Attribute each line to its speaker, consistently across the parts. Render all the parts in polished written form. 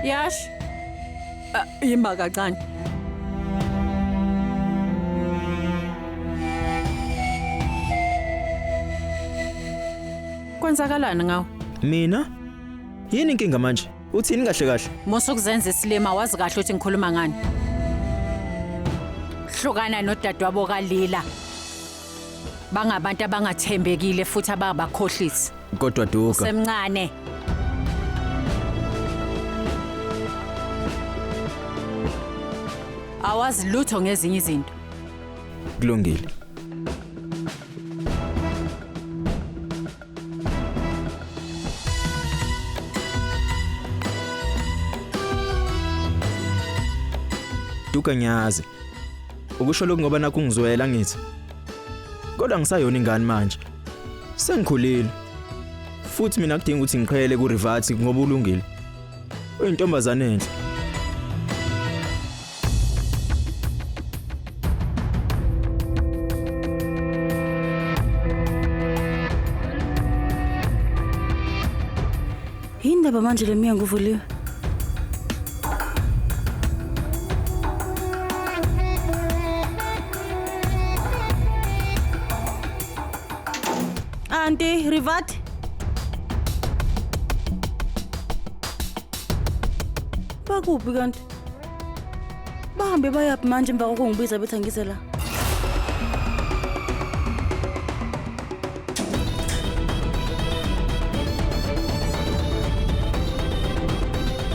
Speaker 1: Yash. Ima kancane. Kwenzakalani ngawe?
Speaker 2: Mina? Yini inkinga manje? Uthini kahle kahle?
Speaker 1: Musa ukuzenza isilima, wazi kahle ukuthi ngikhuluma ngani. Hlukana nodadewabo kaLila. Bangabantu abangathembekile futhi ababakhohlisi.
Speaker 2: Kodwa Duka.
Speaker 1: Semncane. Awazi lutho ngezinye izinto.
Speaker 2: Kulungile. Duka ngiyazi. Ukusho lokhu ngoba nakhu ngizwela ngithi. Kodwa ngisayona ingane manje. Sengikhulile. Futhi mina kudinga ukuthi ngiqhele ku Rivati ngoba ulungile. Uyintombazane enhle.
Speaker 3: Yini ndaba manje le mnyango uvuliwe? Auntie Rivat. Bakuphi kanti? Bahambe bayaphi manje emva kokungibiza bethi angize la?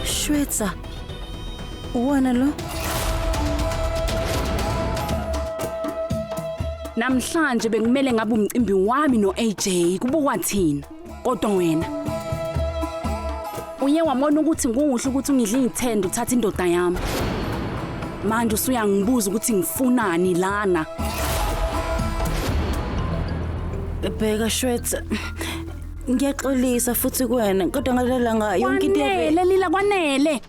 Speaker 3: Shwetsa. Uwena lo?
Speaker 4: Namhlanje bekumele ngabe umcimbi wami no-AJ kubukwa thina. Kodwa wena uye wabona ukuthi nguhle ukuthi ungidle iy'thende uthathe indoda yami. Manje usuyangibuza ukuthi ngifunani lana.
Speaker 3: Bheka Shwetsa. Ngiyaxolisa futhi kuwena kodwa ngalelanga yonke into
Speaker 4: Kwanele Lila kwanele.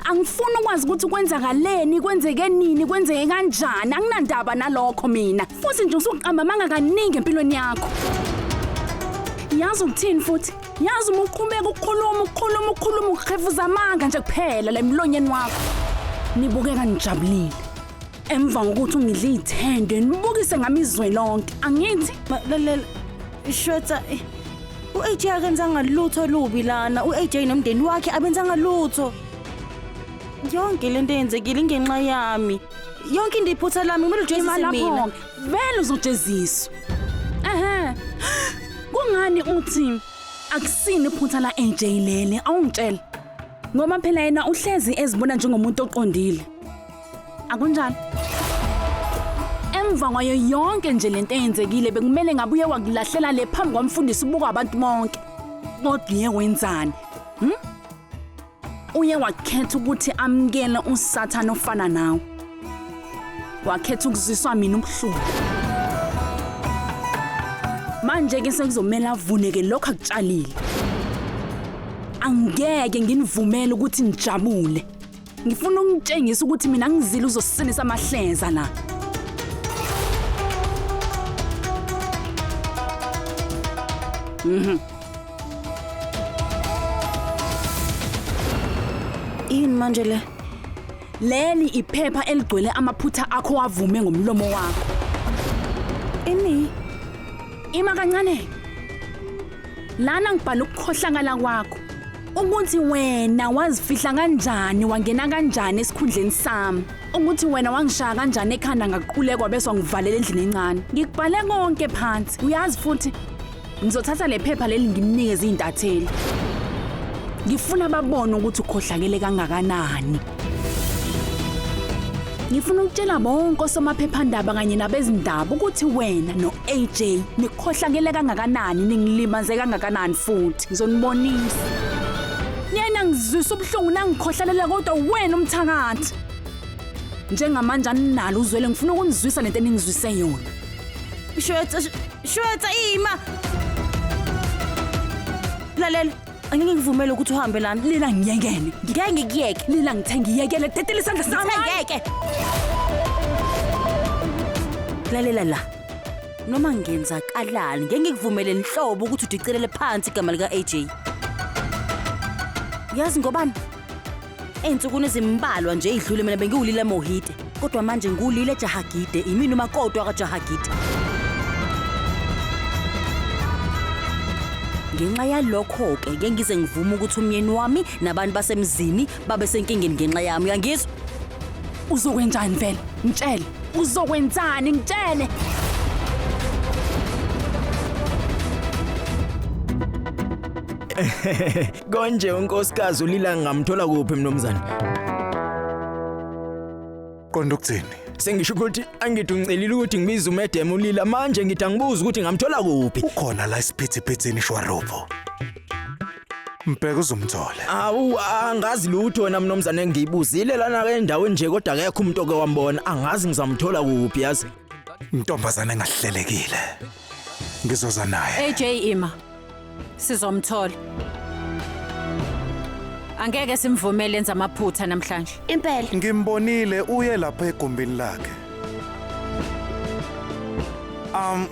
Speaker 4: Angifuni ukwazi ukuthi kwenzakaleni, kwenzeke nini, kwenzeke kanjani. Anginandaba nalokho mina. Futhi nje usuqamba amanga kaningi empilweni yakho. Yazi ukuthini futhi? Yazi uma uqhubeka ukukhuluma, ukukhuluma, ukukhuluma ukhefuza amanga nje kuphela la emlonyeni wakho. Nibukeka nijabulile. Emva kokuthi ungidle iy'thende nibukise ngami izwe lonke. Angithi?
Speaker 3: Lalela Shwetsa, u-AJ akenzanga lutho lubi lana. U-AJ nomndeni wakhe abenzanga lutho. Yonke lento eyenzekile ingenxa yami. Yonke into iphutha lami, kumele ujezise
Speaker 4: Ima
Speaker 3: mina.
Speaker 4: lapho-ke. Vele uzojeziswa. Ehhe. Kungani uthi akusini iphutha la AJ leli awungitshela? Ngoba phela yena uhlezi ezibona njengomuntu oqondile. Akunjalo? Emva kwayo yonke nje lento eyenzekile bekumele ngabuye wakulahlela le phambi kwamfundisi ubuka abantu bonke. Kodwa uye wenzani? Uye wakhetha ukuthi amukele uSathane ofana nawe. Wakhetha ukuzwiswa mina ubuhlungu. Manje ke sekuzomela avuneke lokho akutshalile. Angeke nginivumele ukuthi nijabule. Ngifuna ukutshengisa ukuthi mina ngizile uzosinisa amahleza la.
Speaker 3: Yini manje le?
Speaker 4: Leli iphepha eligcwele amaphutha akho wavume ngomlomo wakho.
Speaker 3: Ini?
Speaker 4: Ima kancane. Lana ngibhala ukukhohlakala kwakho. Ukuthi wena wazifihla kanjani, wangena kanjani esikhundleni sami. Ukuthi wena wangishaya kanjani ekhanda ngaqulekwa bese wangivalela endlini encane. Ngikubhale konke phansi. Uyazi futhi ngizothatha le phepha leli ngimnikeze izintatheli. Ngifuna babone ukuthi ukhohlakele kangakanani. Ngifuna ukutshela bonke osomaphephandaba kanye nabezindaba ukuthi wena no-AJ nikhohlakele kangakanani, ningilimaze kangakanani futhi. Ngizonibonisa. Niyena ngizwisa ubuhlungu nangikhohlalela kodwa wena umthakathi. Njengamanje aninalo uzwele ngifuna ukunizwisa lento eningizwise yona.
Speaker 3: Shwetsa, Shwetsa ima. Lalela, angeke ngivumele ukuthi uhambe lana.
Speaker 4: Lila ngiyekele.
Speaker 3: Ngeke ngikuyeke.
Speaker 4: Lila ngithe ngiyekele. Dedela isandla sami.
Speaker 3: Ngeke. Lalela la. Noma ngenzakalani, ngeke ngikuvumele nhlobo ukuthi udicelele phansi igama lika AJ. Yazi ngobani? Ey'nsukwini ezimbalwa nje ey'dlule mina bengiwulila Mohite. Kodwa manje ngiwulile Jahagide, imina umakoti wakwaJahagide. Ngenxa yalokho-ke ngeke ngize ngivume ukuthi umyeni wami nabantu basemzini babe senkingeni ngenxa yami. Uyangizwa?
Speaker 4: Uzokwenzani vele? Ngitshele. Uzokwenzani? Ngitshele.
Speaker 2: Konje unkosikazi uLila ngamthola kuphi mnumzane?
Speaker 5: Qonda ukuthini?
Speaker 2: Sengisho ukuthi angithi ungicelile ukuthi ngibize umedem uLila manje ngithi angibuze ukuthi ngamthola kuphi.
Speaker 5: Ukhona la isiphithiphithini Shwaropo. Mbheke uzumthole.
Speaker 2: Awu angazi lutho wena mnumzane ngibuzile lana ke endaweni nje kodwa akekho umuntu oke wambona angazi ngizamthola kuphi yazi.
Speaker 5: Intombazane engahlelekile. Ngizoza naye.
Speaker 1: AJ ima. Sizomthola. Angeke simvumele enza amaphutha namhlanje.
Speaker 6: Impela.
Speaker 5: Ngimbonile uye lapha egumbini lakhe.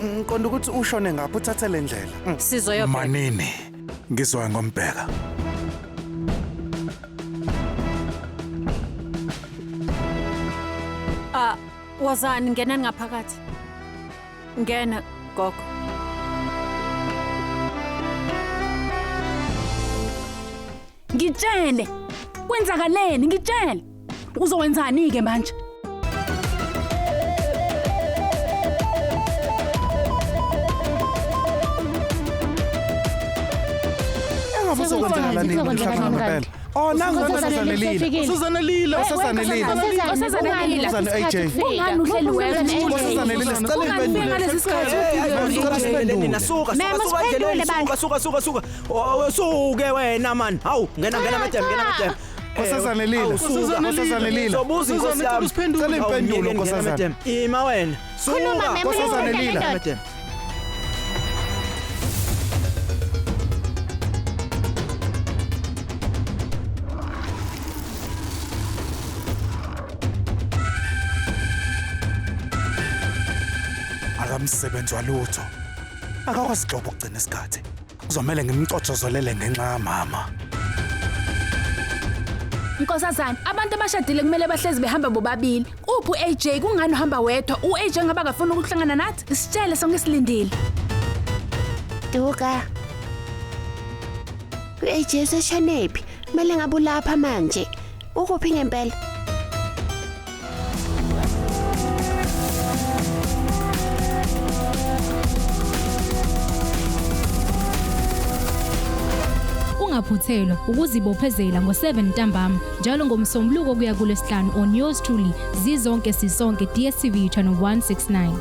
Speaker 5: Ngiqonda ukuthi ushone ngapha uthathe le ndlela.
Speaker 1: Sizoyobheka.
Speaker 5: Manini. Ngizoya ngombheka.
Speaker 1: Ah, wozani ngenani ngaphakathi. Ngena gogo.
Speaker 4: Ngitshele. Kwenzakaleni? Ngitshele. Uzokwenzani ke manje?
Speaker 5: Engabe uzokwenzakalani
Speaker 6: Kuzokwenzakalani
Speaker 5: umhlangano ngempela? Oh, nangu
Speaker 6: Nkosazana
Speaker 5: uNkosazana
Speaker 6: Lila.
Speaker 5: Lila. Nkosazana Lila.
Speaker 4: Nkosazana Lila.
Speaker 5: Nkosazana AJ.
Speaker 4: Kungani uhleli wedwa?
Speaker 5: Nkosazana Lila, sicela
Speaker 4: Kungani ufike
Speaker 5: impendulo.
Speaker 4: ngalesi sikhathi?
Speaker 5: Sicela siphendule.
Speaker 2: Nina suka
Speaker 6: Ma'am,
Speaker 2: suka suka
Speaker 6: usiphendule
Speaker 2: endleleni
Speaker 6: bandla.
Speaker 2: suka suka suka suka. Oh, Suke wena man. Hawu ngena ngena madam ngena madam.
Speaker 5: Nkosazana Lila. Nkosazana Lila.
Speaker 2: Sobuza inkosi yami.
Speaker 5: Cela impendulo nkosazana.
Speaker 2: Madam. Ima wena.
Speaker 6: Khuluma,
Speaker 2: Suka.
Speaker 6: ma'am,
Speaker 5: Nkosazana
Speaker 6: uyindoda
Speaker 5: Lila.
Speaker 6: lendoda.
Speaker 2: Madam.
Speaker 5: Akamsebenzi walutho. Akakwazi hlobo ukugcina isikhathi. Kuzomela ngimcotshozolele ngenxa kamama.
Speaker 4: Nkosazana, abantu abashadile kumele bahlezi behamba bobabili. Uphi u-AJ kungani uhamba wedwa? U-AJ ngabe akafuni ukuhlangana nathi? Sitshele sonke silindile.
Speaker 6: Duka. U-AJ useshonephi? Kumele ngabe ulapha manje. Ukuphi ngempela?
Speaker 7: Ungaphuthelwa ukuzibophezela ngo-7 ntambama njalo ngomsombuluko kuya kulwesihlanu on yours truly zizonke sisonke DStv channel 169.